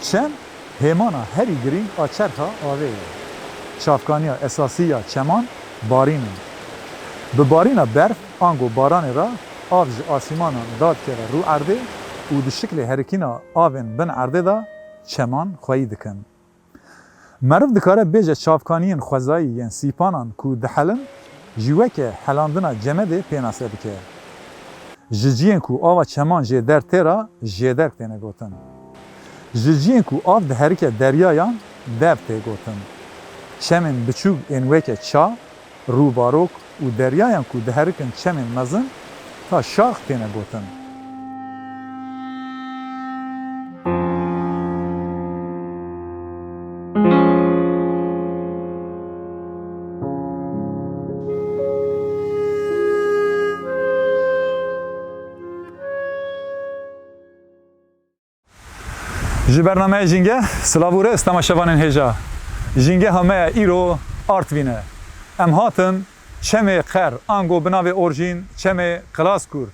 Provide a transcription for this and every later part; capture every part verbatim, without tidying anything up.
Çem hêmana herî girîng a çerxa avê ye. Çavkaniya esasî ya çeman barîn in. Bi barîna berf ango baranê re av ji asîmanan dadikeve rû erdê û di şiklê herikîna avên bin erdê de çeman xweyî dikin. Meriv dikare bêje çavkaniyên xwezayî yên sîpanan ku dihelin jî weke helandina cemedê pênase bike. Ji ciyên ku ava çeman jê der tê re jêderg têne gotin. Ji ciyên ku av diherike deryayan dev tê gotin. Çemên biçûk ên weke ça, rûbarok û deryayan ku diherikin çemên mezin ta şax têne gotin. Ji bernameya Jînge, silav û rêz temaşevanên hêja. Jîngeha me ya îro Artvîn e. Em hatin çemê Qer, ango bi navê orjîn çemê Qilaskûr.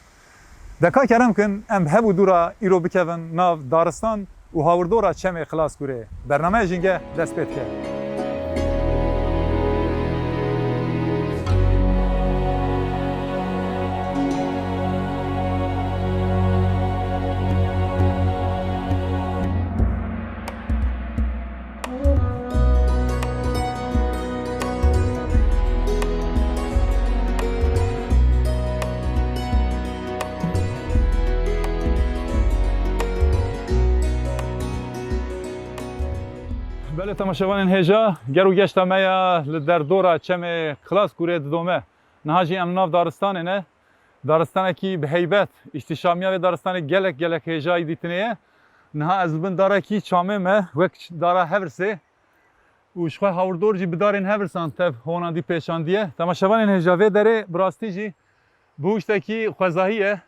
De ka kerem kin, em bi hev û dû re îro bikevin nav daristan û hawirdora çemê Qilaskûrê. Bernameya Jînge dest pê dike. Belê temaşevanên hêja, ger û geşta me ya li derdora çemê Qilaskûrê didome. Niha jî em nav daristanê ne. Daristanekî bi heybet, îhtîşamiya vê daristanê gelek gelek hêjayî dîtinê ye. Niha ez li bin darekî çamê me, wek dara Hevirsê û ji xwe hawirdor jî bi darên Hevirsan tev honandî pêşandiye. Temaşevanên hêja, vê derê bi rastî jî bihuştekî xwezahî ye.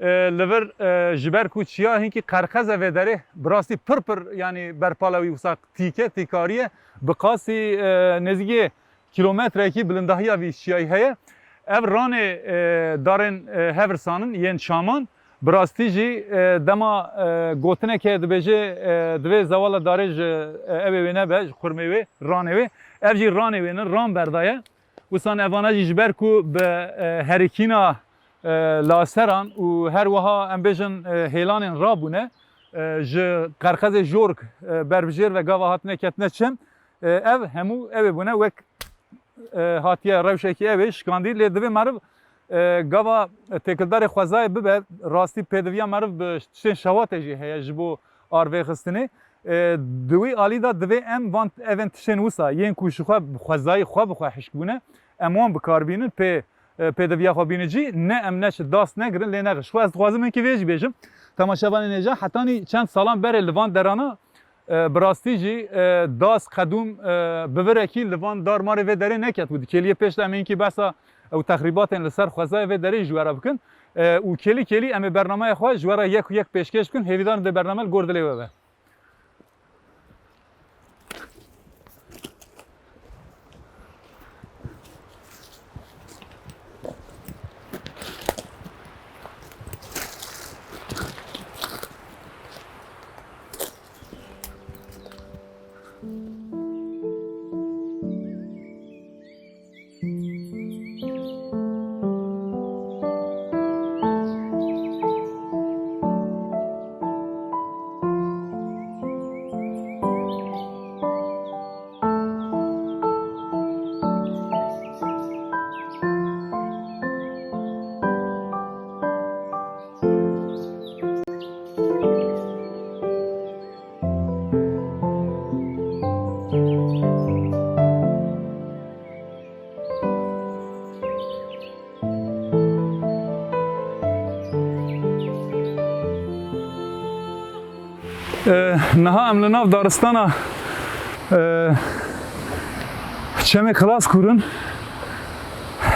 E, li vir, e, ji ber ku çiya hinkî qerqez e vê derê, bi rastî pir pir, yanî berpala wî wisa tîke, tîkarî ye. Bi qasî, e, nêzîkî kîlometrekî bilindahiya vî çiyayî heye. Ev ranê, e, darên, e, Hevirsanin yên çaman, bi rastî jî, e, dema, e, gotinek heye dibêje, e, divê zewala darê ji, e, ewê wê nebe, ji xurmê wê, ranê wê. Ev jî ranê wê ne, ran berdaye. Wisan evana jî ji ber ku bi, e, herikîna, e, laseran û her wiha em bêjin, e, hêlanên rabûne, e, ji qerqezê jork, e, berbijêr ve gava hatine ketine çem, e, ev hemû ew ê bûne wek, e, hatiye rewşekî ew ê şikandî. Lê divê meriv, e, gava têkildarê xwezayê bibe, rastî pêdiviya meriv bi tiştên şewatê jî heye ji bo arvêxistinê. E, di wî alî de divê em van evên tiştên wisa yên ku ji xwe bi xwezayî xwe bi xwe hişk bûne, em wan bi kar bînin, pê, e, pêdiviya xwe bînin cî, ne em ne çi dast negirin, lê negirin. Ji xwe ez dixwazim hinkî vê jî bêjim. Temaşevanên hêja, hetanî çend salan berê li van derana, e, bi rastî jî, e, das qedûm, e, bi virekî li van dar marê vê derê neketibû. Di kêliyê pêş de em hinkî behsa ew texrîbatên li ser xwezayê vê derê ji we re bikin. E, û kêlî kêlî em ê bernameya xwe ji we re yek yek pêşkêş bikin. Hêvîdarin dê bername li gor dilê we be. E, niha em li nav daristana, e, çemê Qilaskûr in.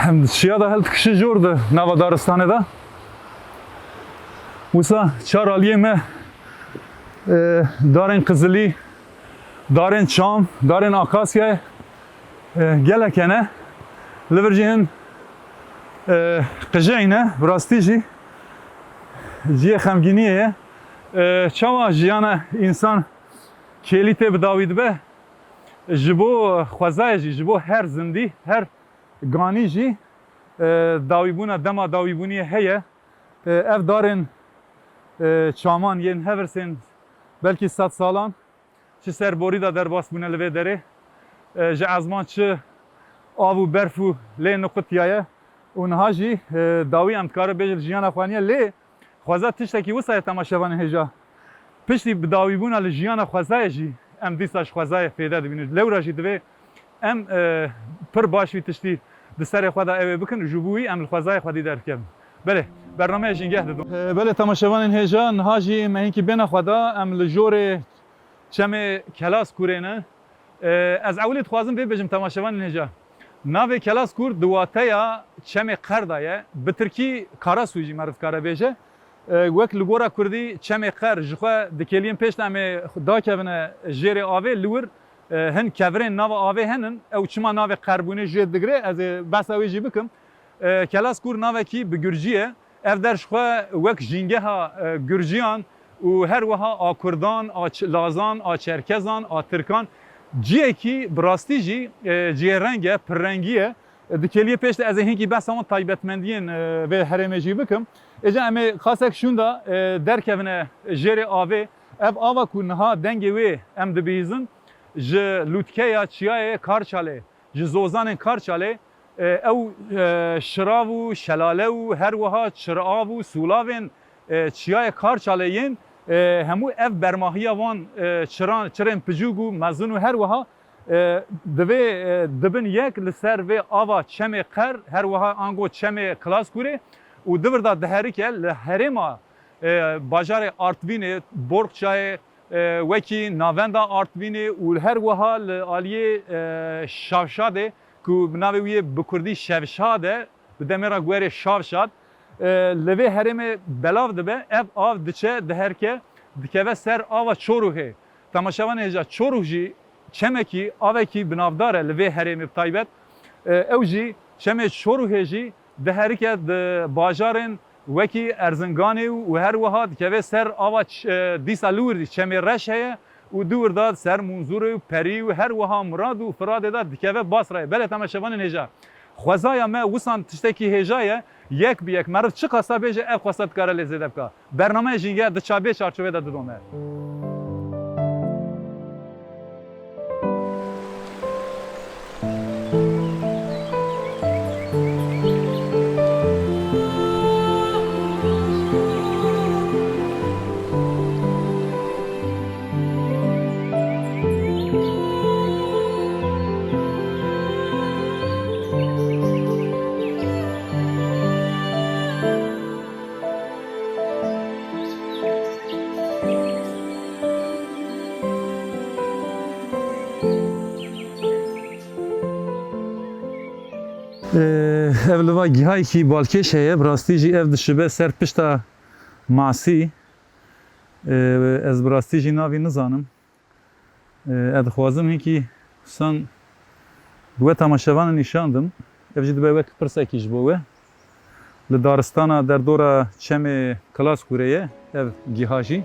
Em çiya de hildikişin jor di nava daristanê de. Wisa çar aliyê me, e, darên qizilî, darên çam, darên akasyayê, e, gelek hene. Li vir jî hin, e, qijeyî ne, bi rastî jî cihê xemgîniyê ye. E, çawa jiyana însan Kêlî tê bi dawî dibe. Ji bo xwezayê jî, ji bo her zindî, her ganî jî, e, dawîbûna, dema dawîbûniyê heye. E, ev darên, e, çaman yên hevirsên belkî sed salan çi ser borî de derbas bûne li vê derê, e, ji ezman çi av û berf û lê niqutiyaye û niha jî, e, dawî em dikare bêje li jiyana xwe niye. Lê xweza tiştekî wisa ye, temaşevanên hêja. Piştî bidawîbûna li jiyana xwezayê jî em dîsa ji xwezayê fêde dibînin. Lewra jî divê em, e, pir baş vî tiştî di serê xwe de ew ê bikin û ji bo wî em li xwezayê xwedî derkevin. Belê, bernameya Jîngeh didom. E, belê, temaşevanên hêja, niha jî me hinkî bêne xwe da, em li jorê Çemê Kelaskûrê ne. E, ez ewilî dixwazim vê bêjim, temaşevanên hêja. Navê Kelaskûr di wateya Çemê Qer de ye. Bi tirkî Karasu jî meriv dikare bêje. E, wek li gora kurdî Çemê Qer, ji xwe di kêliyên pêş de em ê dakevine jêrê avê, li wir, e, hin kevirên nava avê henin. Ew çima navê Qer bûne jê digre, ez ê behsa wê jî bikim. E, Kelaskûr navekî bi gurcî ye. Ev der ji xwe wek jîngeha, e, gurciyan û her wiha a kurdan, a ç-, lazan, a çerkezan, a tirkan, ciyekî bi rastî jî, e, cihêreng e, pirrengî ye. E, di kêliyê pêş de ez ê hinkî behsa wan taybetmendiyên, e, vê herêmê jî bikim. Êca em ê qasek şûnda, e, derkevine jêrê avê. Ev ava ku niha dengê wê em dibihîzin, ji lûtkeya çiyayê Karçalê, ji zozanên Karçalê, e, ew, e, şirav û şelale û her wiha çirav û sûlavên, e, çiyayê Karçalê yên, e, hemû ev bermahiya wan, e, çiran, çirên picûk û mezin û her wiha, e, divê, e, dibin yek li ser vê ava Çemê Qer, her wiha ango Çemê Kilaskûrê û di vir de diherike li herêma, e, bajarê Artvînê, Borkçayê, e, wekî navenda Artvînê û her wiha li aliyê, e, Şavşadê ku bi navê wî yê bi kurdî Şevşad e, bi demê re guherê Şavşad, e, li vê herêmê belav dibe, ev av diçe, diherike, dikeve ser ava Çoruhê. Temaşevanê hêja, Çoruh jî çemekî, avekî binavdar e li vê herêmê bi taybet. E, ew jî, çemê Çoruhê jî diherike di bajarên wekî Erzinganê û, û her wiha dikeve ser ava ç-, e, dîsa li wir jî çemê Reş heye û di wir de ser Munzurê û Perî û her wiha Murad û Firadê de dikeve Basrayê. Belê temaşevanên hêja. Xwezaya me wisan tiştekî hêja ye, yek bi yek meriv çi qasa bêje, ev qasa dikare lê zêde bika. Bernameya Jîngeh di ça-, vê çarçovê de didome. Ee, ev li va gihayekî balkêş heye, bi rastî jî ev dişibe ser pişta masî. Ee, ez bi rastî jî navî nizanim. Ee, ez dixwazim hinkî san bi we temaşevanê nîşan dim. Ev jî dibe wek pirsekî ji bo we. Li daristana derdora çemê Kilaskûrê ye ev giha jî.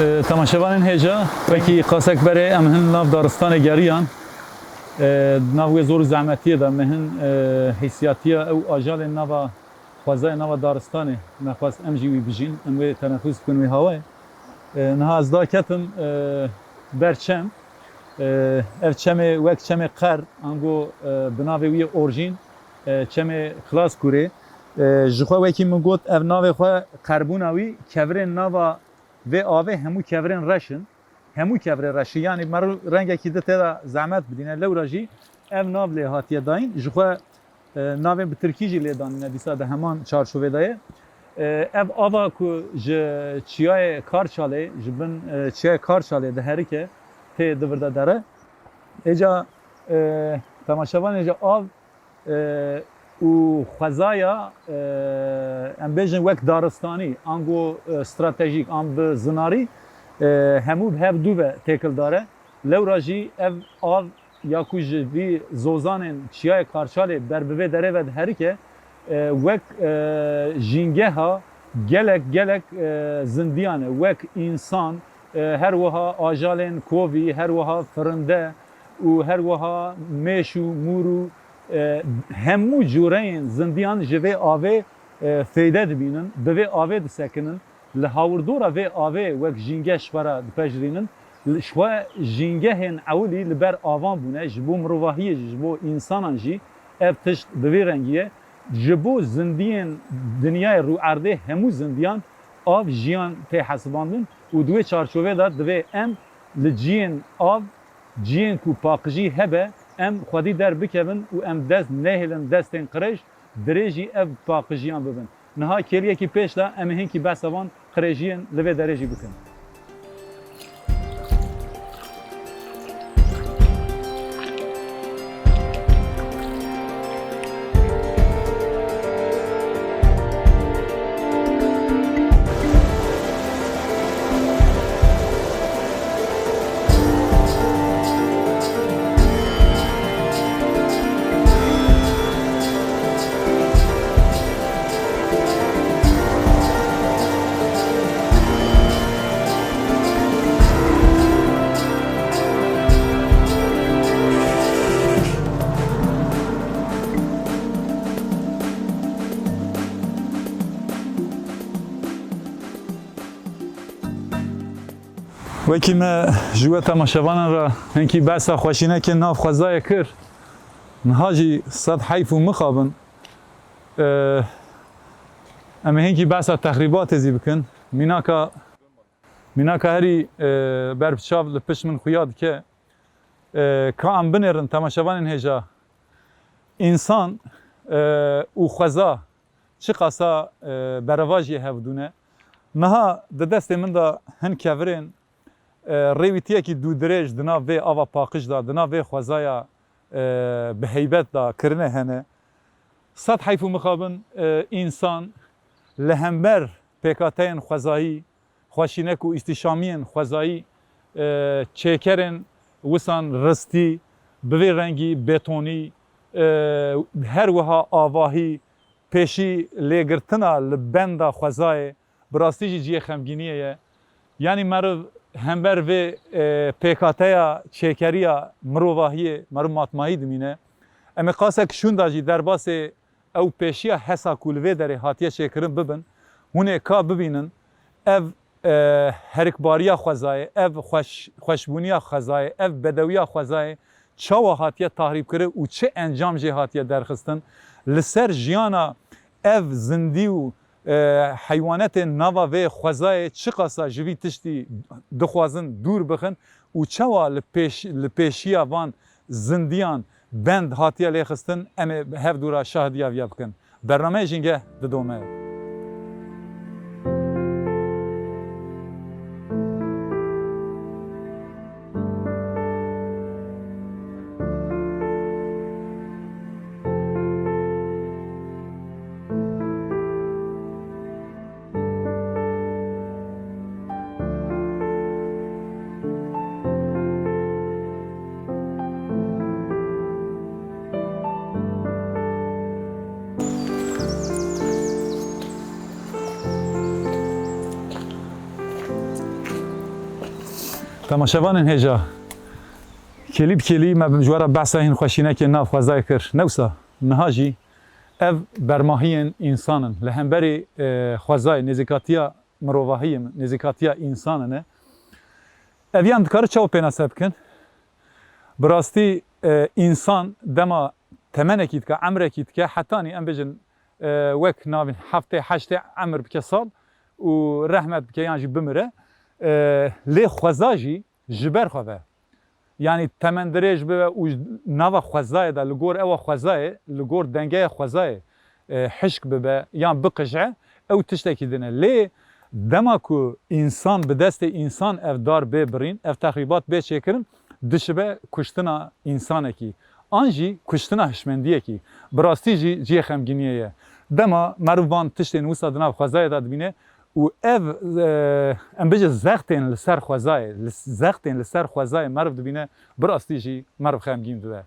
E, temaşevanên hêja, wekî qasek berê em hin nav daristanê geriyan. E, nav wê zor û zehmetiyê de me hin, e, hîsiyatiya ew ajalên nava xwezayê nava daristanê, me xwest em jî wî bijîn, em wê tenefûs bikin wî hawayê. E, niha ez daketim, e, ber çem. E, ev çemê wek çemê Qer, ango, e, bi navê wî yê orjîn, e, çemê Kilaskûrê. E, ji xwe wekî min got, ev navê xwe qerbûna wî, kevirên nava Vê avê hemû kevirên reş in. Hemû kevirê reş in. Yanî meriv rengekî di tê de zehmet bidîne. Lewra jî ev nav lê hatiye dayîn. Ji xwe, e, navên bi tirkî jî lê danîne dîsa di heman çarçovê de ye. E, ev ava ku ji çiyayê Karçalê, ji bin, e, çiyayê Karçalê diherike, tê di vir de dere. Êca, e, temaşevanê ji av, e, û xwezaya, e, em bêjin wek daristanî, ango, e, stratejîk, an bi zinarî, e, hemû bi hev dû ve têkildar e. Lewra jî ev av ya ku ji vî zozanên Çiyayê Karçalê ber bi vê derê ve diherike, e, wek, e, jîngeha gelek, gelek, e, zindiyan e, wek însan, e, her wiha ajalên kovî, her wiha firinde û her wiha mêş û mûr û, e, hemû cûreyên zindiyan ji vê avê, e, feyde dibînin, bi vê avê disekinin. Li hawirdora vê avê wek jîngeh ji xwe re dipejirînin. Li, ji xwe jîngehên ewilî li ber avan bûne, ji bo mirovahiyê jî, ji bo însanan jî ev tişt bi vî rengî ye. Ji bo zindiyên dinyayê rûerdê hemû zindiyan av jiyan tê hesibandin û di wê çarçovê de divê em li ciyên av, ciyên ku paqijî hebe, em xwedî derbikevin û em dest nehêlin destên qirêj, dirêjî ev paqijiyan bibin. Niha kêliyekî pêş de em ê hinkî behsa van qirêjiyên li vê derê jî bikin. Wekî me ji we temaşevanan re hinkî behsa xweşînekê nav xwezayê kir, niha jî sed heyf û mixabin, e, em ê hinkî behsa texrîbatê zî bikin. Mînaka, mînaka herî, e, berbiçav li pişt min xuya dike. E, ka em binêrin temaşevanên hêja, însan, e, û xweza çiqasa, e, berevajiyê hevdû ne. Niha di destê min de hin kevirên, e, rêwîtiyekî dûdirêj di nav vê ava paqij de, di nav vê xwezaya, e, bi heybet de kirine hene. Sed heyf û mixabin, e, însan li hember pêkhateyên xwezayî, xweşînek û îstîşamiyên xwezayî, e, çêkerên wisan ristî, bi vî rengî betonî, e, her wiha avahî, pêşî lêgirtina li benda xwezayê, bi rastî jî cihê xemgîniyê ye. Yanî meriv hember vê, e, pêkhateya çêkeriya mirovahiyê meriv matmayî dimîne. Em ê qasek şûnda jî derbasê ew pêşiya hesa ku li vê derê hatiye çêkirin bibin, hûn ê ka bibînin ev, e, herikbariya xwezayê, ev xweş-, xweşbûniya xwezayê, ev bedewiya xwezayê çawa hatiye tahrîbkirin û çi encam jê hatiye derxistin, li ser jiyana ev zindî û, e, heywanetên nava vê xwezayê çiqasa ji vî tiştî dixwazin dûr bixin û çawa li pêş-, li pêşiya van zindiyan bend hatiye lêxistin, em ê bi hev dû re şahidiya viya bikin. Bernameyê Jîngeh didome. Temaşevanên hêja, kêlî bi kêlî me bi ji we re behsa hîn xweşînekê nav xwezayê kir. Ne wisa, niha jî ev bermahiyên însan in. Li hemberî, e, xwezayê, nêzîkatiya mirovahiyê, nêzîkatiya însanan e. Ev yan dikare çawa pênase bikin? Bi rastî, e, însan dema temenekî dike, emrekî dike, hetanî em bêjin, e, wek navîn heftê heştê emir bike sal û rehmet bike yan jî bimire. E, lê xweza jî ji ber xwe ve. Yanî temendirêj bibe û nava xwezayê de li gor ewa xwezayê, li gor dengeya xwezayê, e, hişk bibe yan biqije, ew tiştekî din e. Lê dema ku însan bi destê însan ev dar bê birîn, ev texrîbat bê çêkirin, dişibe kuştina însanekî an jî kuştina hişmendiyekî. Bi rastî jî cihê xemgîniyê ye. Dema meriv van tiştên wisa di nav xwezayê de dibîne û ev, e, em bêjin zextên li ser xwezayê, li, zextên li ser xwezayê meriv dibîne, bi rastî jî meriv xemgîn dibe.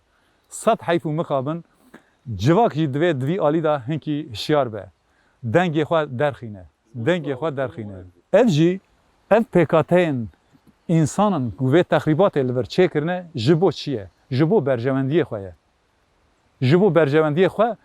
Sed heyf û mixabin, civak jî divê di vî alî de hinkî hişyar be. Dengê xwe derxîne. Dengê xwe derxîne. Ev jî, ev pêkhateyên însanan ku vê texrîbatê li vir çêkirine, ji bo çi ye? Ji bo berjewendiyê xwe ye. Ji bo berjewendiyê xwe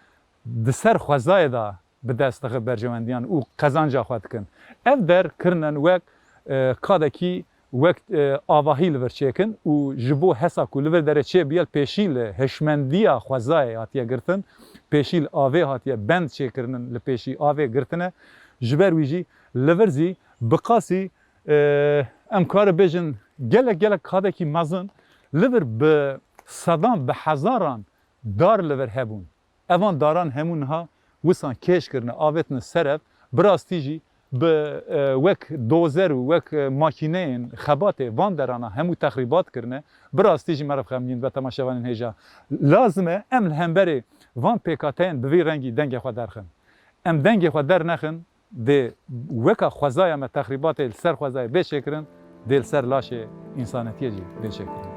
di ser xwezayê de bi dest dixe berjewendiyan û qezanca xwe dikin. Ev der kirinin wek, e, kadekî wek, e, avahî li vir çêkin û ji bo hesa ku li vir derê çêbiye, li pêşî li hişmendiya xwezayê hatiye girtin, pêşî li avê hatiye bend çêkirinin, li pêşî avê girtine. Ji ber wî jî li vir zî bi qasî, e, em kare bêjin gelek, gelek kadekî mezin li vir bi sedan, bi hezaran dar li vir hebûn. Evan daran hemû niha wisan kêş kirine, avêtine ser ev, bi rastî jî bi, e, wek dozer û wek, e, makîneyên xebatê van derana hemû texrîbat kirine, bi rastî jî meriv xemgîn dibe, temaşevanên hêja. Lazim e em li hemberê van pêkhateyên bi vî rengî dengê xwe derxin. Em dengê xwe dernexin, dê weka xwezaya me texrîbatê li ser xwezayê bê çêkirin, dê li ser laşê însanetiyê jî bê çêkirin.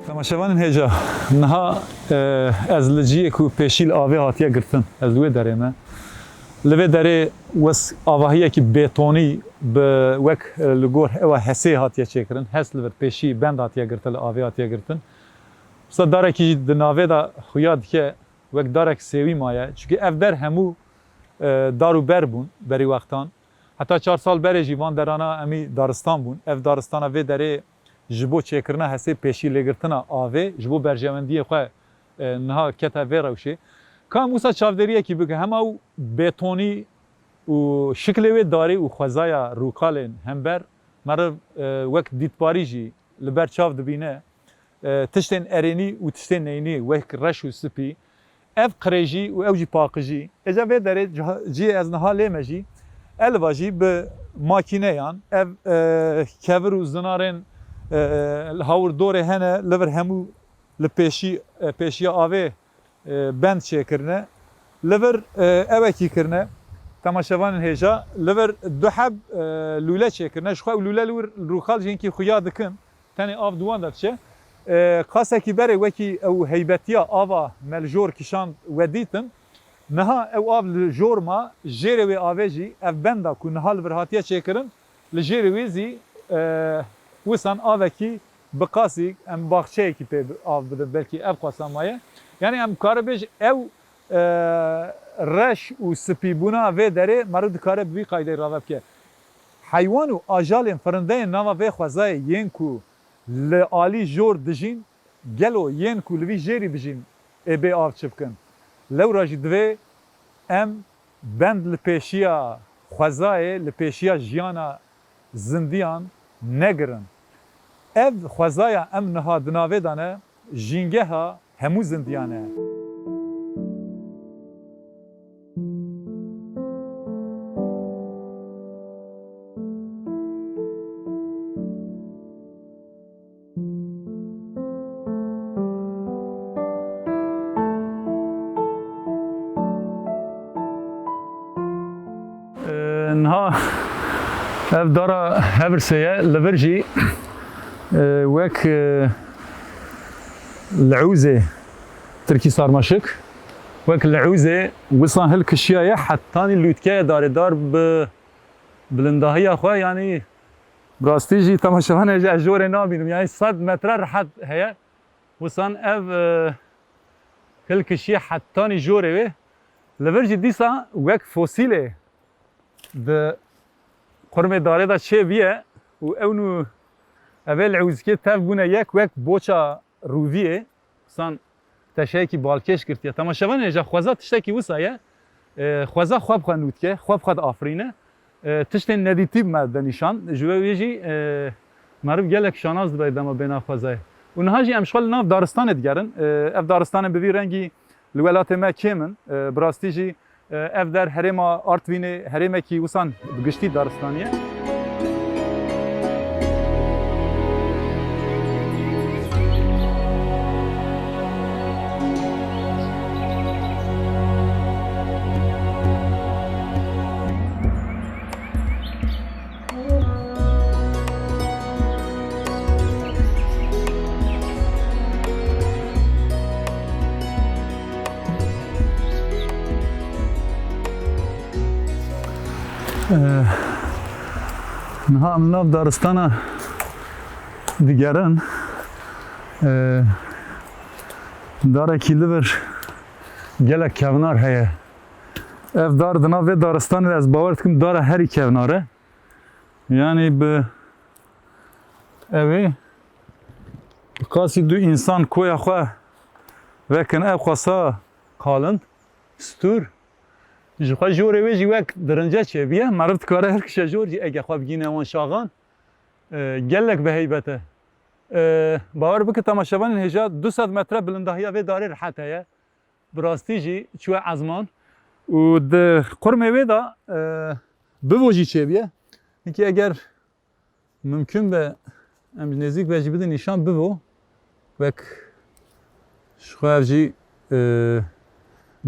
Temaşevanên hêja, niha, e, ez li ciyê ku pêşî li avê hatiye girtin, ez li wê derê me. Li vê derê wes avahiyekî bêtonî bi wek, e, li gor ewa hesê hatiye çêkirin. Hes li vir pêşî bend hatiye girtin, li avê hatiye girtin. Wisa darekî jî di navê de xuya dike, wek darek sêwî maye. Çunkî ev der hemû, e, dar û ber bûn berî wextan. Heta çar sal berê jî van derana emî daristan bûn. Ev daristana vê derê ji bo çêkirina hesê pêşî lêgirtina avê, ji bo berjewendiyê xwe, e, niha kete vê rewşê. Ka em wisa çavdêriyekî bike, hema ew bêtonî û şiklê wê darê û xwezaya rûkalên hember meriv, e, wek dîtbarî jî li ber çav dibîne. E, tiştên erênî û tiştên neyînî wek reş û spî, ev qirêjî û ew jî paqijî. Êca vê derê ciha-, cihê ez niha lê me jî, elva jî bi makîneyan, ev, e, kevir û zinarên, e, li hawir dorê hene, li vir hemû li pêşî, e, pêşiya avê, e, bend çêkirine. Li vir, e, ewekî kirine. Temaşevanên hêja, li vir du heb, e, lûle çêkirine. Ji xwe ew lûle li wir rûxal jî hinkî xuya dikin. Tenê av di wan de diçe. E, qasekî berê wekî ew heybetiya ava me li jor kişand we dîtin. Niha ew av li jor ma, jêrê wê avê jî ev benda ku niha li vir hatiye çêkirin, li jêrê wê zî, e, wisan avekî bi qasî em baxçeyekî pê bi-, av bidin, belkî ev qasa maye. Yanî em kare bêj ew, e, reş û spîbûna vê derê meriv dikare bi vî qaydeyê rave bike. Heywan û ajalên firindeyên nava vê xwezayê yên ku li alî jor dijîn, gelo yên ku li vî jêrî bijîn ê bê av çi bikin? Lewra jî divê em bend li pêşiya xwezayê, li pêşiya jiyana zindiyan negirin. Ev xwezaya em niha di navê de ne, jîngeha hemû zindiyan e. Ee, niha Ev dara Hevirsê ye, li vir jî, e, wek, e, li Ewzê, tirkî sarmaşik, wek li Ewzê wisa hilkişiyaye, hetanî lûtke ye darê dar bi bilindahiya xwe, yanî bi rastî jî temaşevanê jî ez jorê nabînim, yanî sed metre rehet heye. Wisan ev, e, hilkişiye hetanî jorê wê. Li vir jî dîsa wek fosîlê di qurmê darê de çêbûye û ew nû ev ê li Ewzikê tev bûne yek wek boça rûviyê. Wisan teşeyekî balkêş girtiye. Temaşevanê hêja xweza tiştekî wisa ye. E, xweza xwe bi xwe nû dike, xwe bi xwe diafirîne. E, tiştên nedîtî bi me de nîşan. Ji we wê jî, e, meriv gelek şanaz dibe dema bêna xwezayê. Û niha jî em ji xwe li nav daristanê digerin. E, ev daristanên bi vî rengî li welatê me kêm in. E, bi rastî jî, e, ev der herêma Artvînê herêmekî wisan bi giştî daristanî ye. Eh, niha em nav daristana digerin. Eh, darekî li vir gelek kevnar heye. Ev dar di nav vê daristanê de ez bawer dikim dara herî kevnar e. Yanî bi ew ê bi qasî du însan koya xwe vekin ew qasa qalin, stûr. Ji xwe jorê wê jî wek dirince çêbûye. Meriv dikare her kişe jor jî ege xwe bigîne wan şaxan. E, gelek bi heybet e. E, bawer bike temaşevanên hêja du sed metre bilindahiya vê darê rehet heye. Bi rastî jî çûye ezman û di qurmê wê de, e, bivo jî çêbûye. Hinkî eger mimkun be em ji nêzîk ve jî bidin nîşan bivo. Wek ji xwe ev jî, e,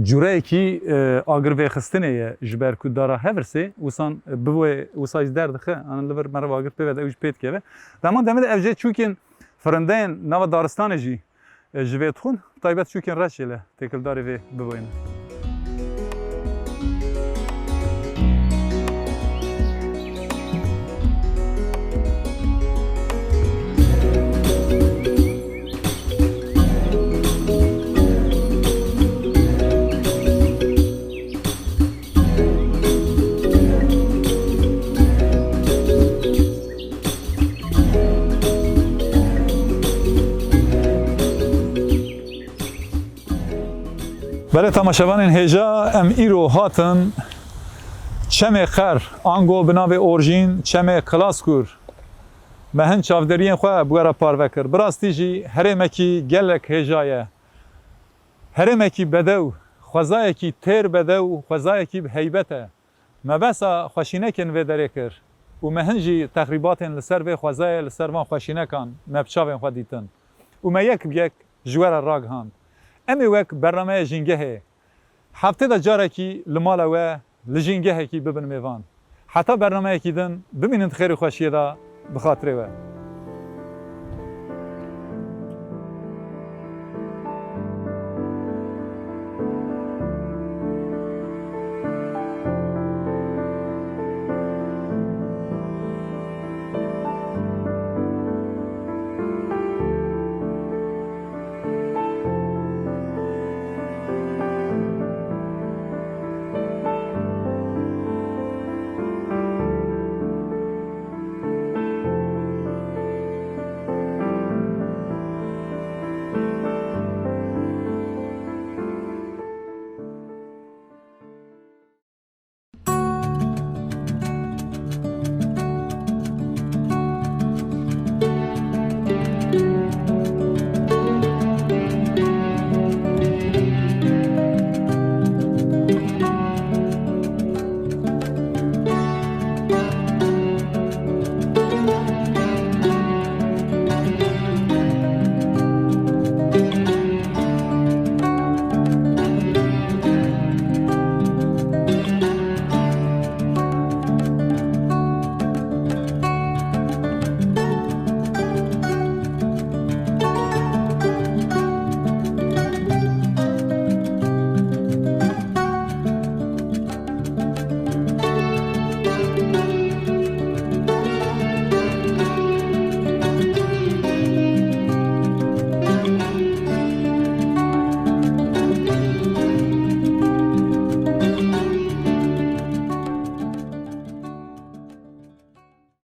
cûreyekî, e, agirvêxistinê ye ji ber ku dara Hevirsê wisan, e, bivoyê wisa jî derdixe. An li vir meriv agir pê ve de ew jî pê dikeve. Dema demê de ev jê çûkên firindeyên nava daristanê jî e, ji vê dixwin, taybet çûkên reş jê li têkildarê vê biboyne. Belê temaşevanên hêja, em îro hatin Çemê Qer, ango bi navê orjîn Çemê Klaskur. Me hin çavderiyên xwe bi we re parve kir. Bi rastî jî herêmekî gelek hêja ye. Herêmekî bedew, xwezayekî têr bedew, xwezayekî bi heybet e. Me behsa xweşînekên vê derê kir û me hin jî texrîbatên li ser vê xwezayê, li ser van xweşînekan me bi çavên xwe dîtin û me yek bi yek ji we re ragihand. Em ê wek bernameya Jîngehê heftê de carekî li mala we, li jîngehekî bibin mêvan. Heta bernameyekî din, bimînin di xêr û xweşiyê de, bi xatirê we.